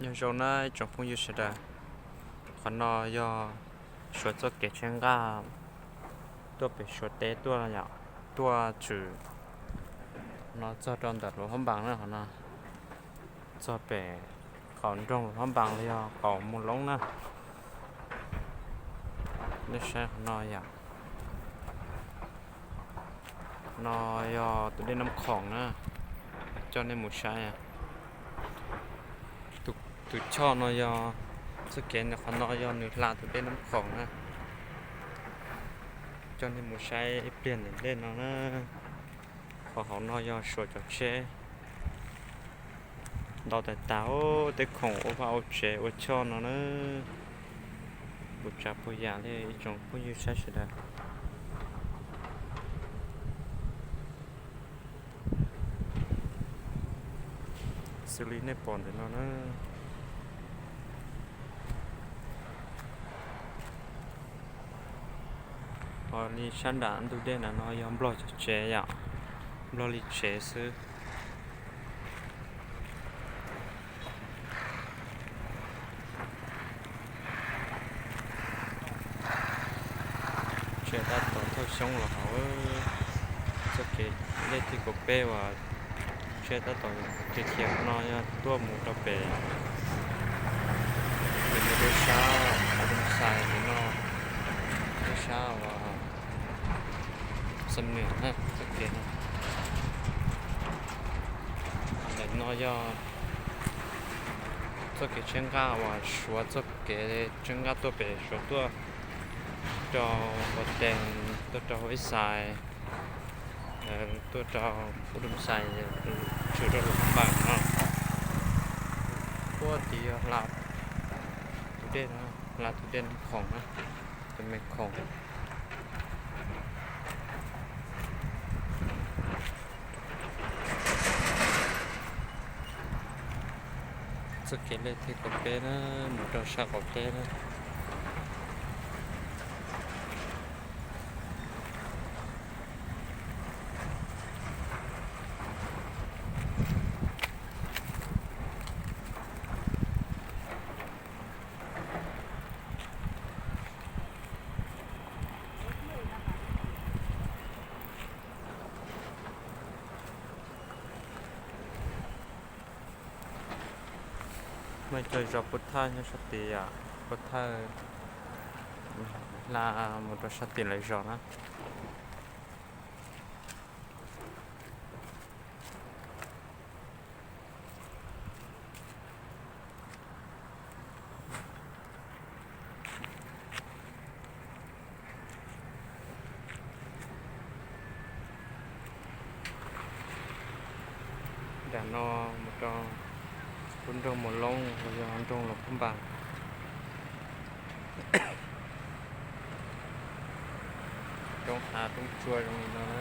Nyob zoo na ib tsoom phooj ywg sawv daws, qhov no yog Suav txoj kev tsheb nqaj tuaj pem Suav teb tuaj yom, tuaj tshwm no txog rau ntawm Luas Phab Npas na, qhov no txog pem qaum nroog Luas Phab Npas los yog qaum Mus Loob na. Nej saib qhov no yom, no yog tus dej Nab Khoom na, coj nej mus saib. Tus choj no yog, txoj kev ntawm qhov no yog nws hla tus dej Nab Khoom na. Coj nej mus saib ib pliag ntawm ntej no na. Qhov hauv no yog Suav cov tsheb ntau tas tas, tej khoom ua vaj ua tsev ua choj no na. Puas tsav puas yam li ib tsoom phooj ywg saib sawv daws. Xws li nej pom ntawm no na, ho li sab nram ntug dej na no yog Nplog cov tsev yom, Nplog li tsev xwb. Tsheb tab tom thauj xyoob los hauv txoj kev lej thib kaum peb uas tsheb tab tom khiav khiav no yog tuaj mus rau pem pem mus rau sab Phab Doo Xais no, rau sab uas Xam Nuam na txoj kev no. Ntawm no yog txoj kev tsheb nqaj uas Suav txoj kev tsheb nqaj tuaj pem Suav tuaj rau Npos Tees, tuaj rau Huab Ib Xais, tuaj rau Phab Doo Xais, tshwm rau Luas Phab Npas no. Puag tid yog hla tus dej, hla tus dej Nab Khoom na, tus me khoom. Txoj kev lej thib kaum peb na, mus rau sab qaum teb na. Muaj ib co zos pub thawj nyob sab tid, pub thawj hla mus rau sab tim lawv zos na. Nram no mus rau lub nroog Mus Loob los yog nroog Luas Phab Npas. Roob hav roob tsua zoo li no na.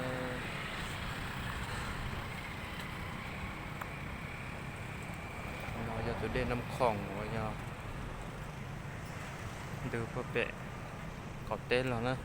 No yog tus dej Nab Khoom uas yog ntws puag pem qaum teb los na.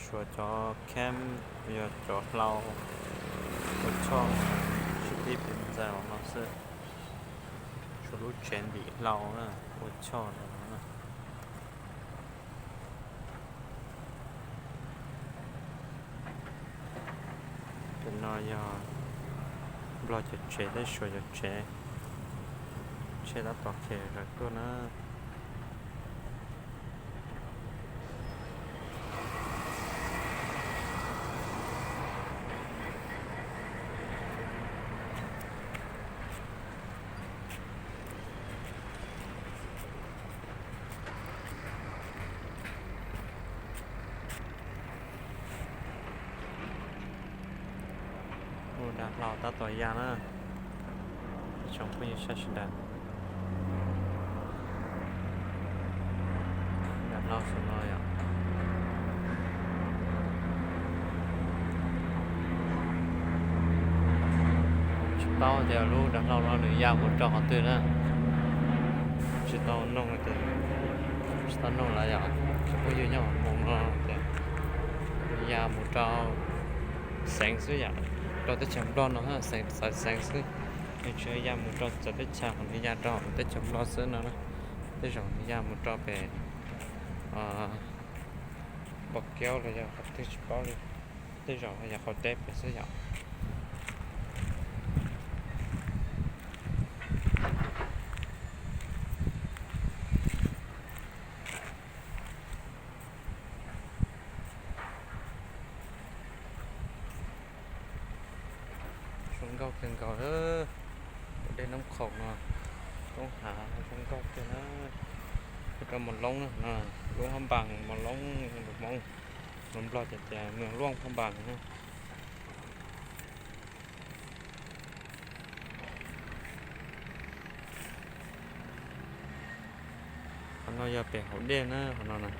Suav cov camp yog cov hlau ua choj sib tib pes ntxaws los no xwb. Suav lub tsev ntim hlau na, ua choj no na. Cov no yog Nplog cov tsev thiab Suav cov tsev. Tsheb tab tom khiav zom zaws tuaj na. Ua dav hlau tab tom ya na, ib tsoom phooj ywg sawv daws. Dav hlau saum no yom. Paub tias lub dav hlau no nws ya mus rau qhov twg na. Tsis tau noog tias, tsis tau noog lawv yom, tsis pub yus nyob mus no tias nws ya mus rau xeev xwb yom, rau teb chaws Nplog no xeev, txawv xeev xwb. Nws tsis ya mus rau txawv teb chaws, nws ya rau teb chaws Nplog xwb no na. Tej zaum nws ya mus rau pem Pom Keub los yog qhov twg tsis paub li, tej zaum yog qhov deb pem xwb yom. Zoo nkauj kawg nkaus, tus dej Nab Khoom no, roob hav zoo nkauj kawg na. Rau Mos Loob na, lub Phab Npas Mos Loob, lus Hmoob, lus Nplog ces tias Mường Loan Phab Npas na. Qhov no yog pem hauv dej na, qhov no na.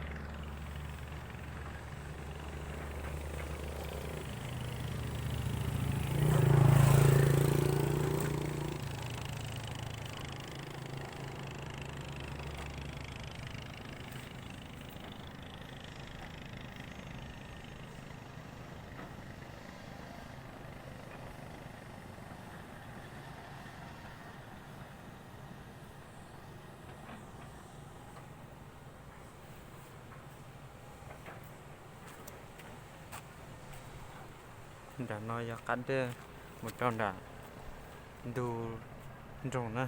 Nram no yog qab dej mus rau nram ntug nroog na.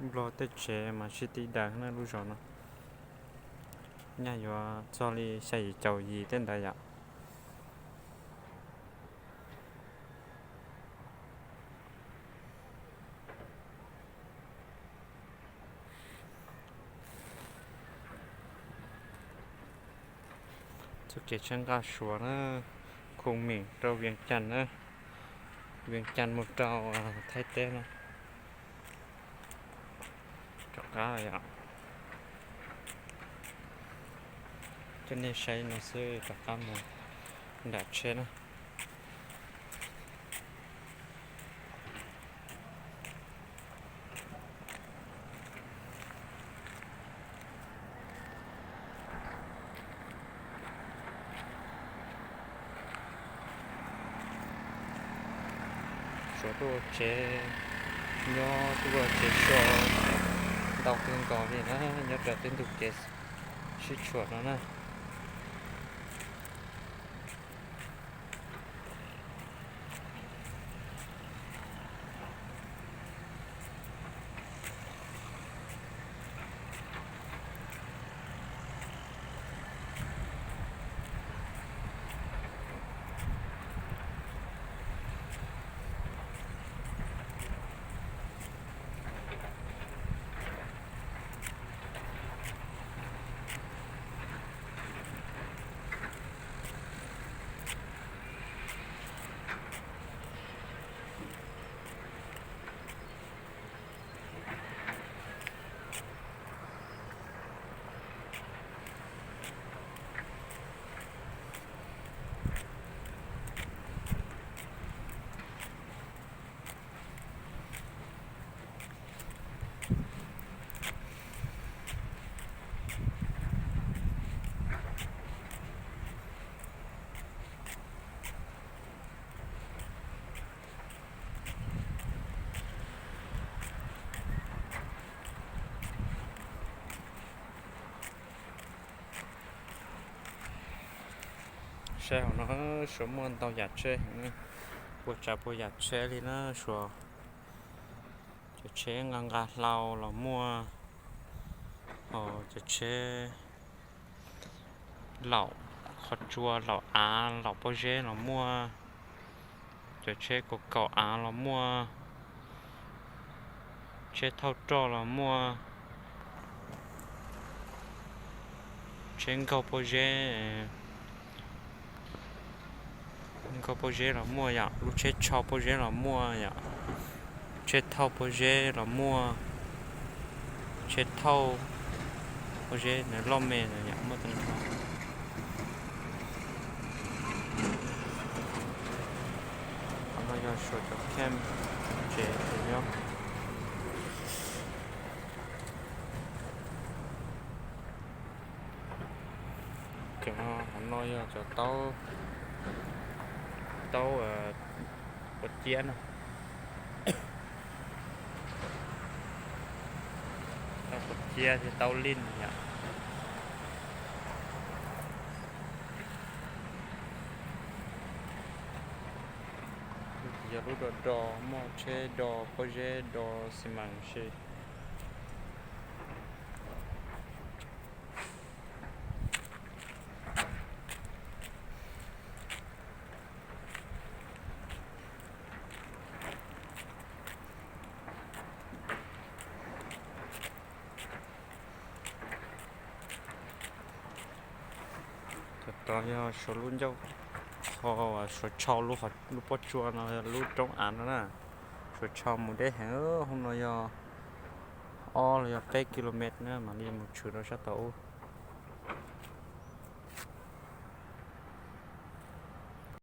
Nplog tej tsev mas sib tib daws na lub zos no. Nyaj yuav txog li xya yim caum yim tej ntawd yom. Txoj kev tsheb nqaj Suav na, Khum Mim rau Vias Cas na, Vias Cas mus rau Thaib teb na. Rov qab yom. Coj nej saib no xwb, rov qab mus nram tsheb na. Suav tuaj ua tsev nyob, tuaj ua tsev so ntau kawg nkaus li na, nyob rau tej ntug kev sib tshuam no na. Saib hauv no, Suav muaj ntau yam tsheb heev, puas tsav puas yam tsheb li na Suav. Cov tsheb nqa nqa hlau los muaj, cov tsheb laum qhov tsua, laum av, laum pob zeb los muaj, cov tsheb kaum kaum av los muaj, tsheb thauj roj los muaj, tsheb nkaug pob zeb, nkaug pob zeb los muaj yom, lub tsheb tshau pob zeb los muaj yom, tsheb thauj pob zeb los muaj. tsheb thauj pob zeb nws loj me na yom, muaj tag nrho. Qhov no yog Suav cov camp tsev nyob. Qhov no yog cov taub, taub quav ciab no, taub quav ciab thiab taub lij yom. Yog lub do do, muaj tsheb do pob zeb, do xi mas si. Cov no yog Suav lub ncauj, ho Suav Tsho lub, lub pob tsuas no yog lub roob av no na. Suav Tsho mus deb heev, hauv no yog ob los yog peb kilomev na mam li mus tshwm rau sab tod ub.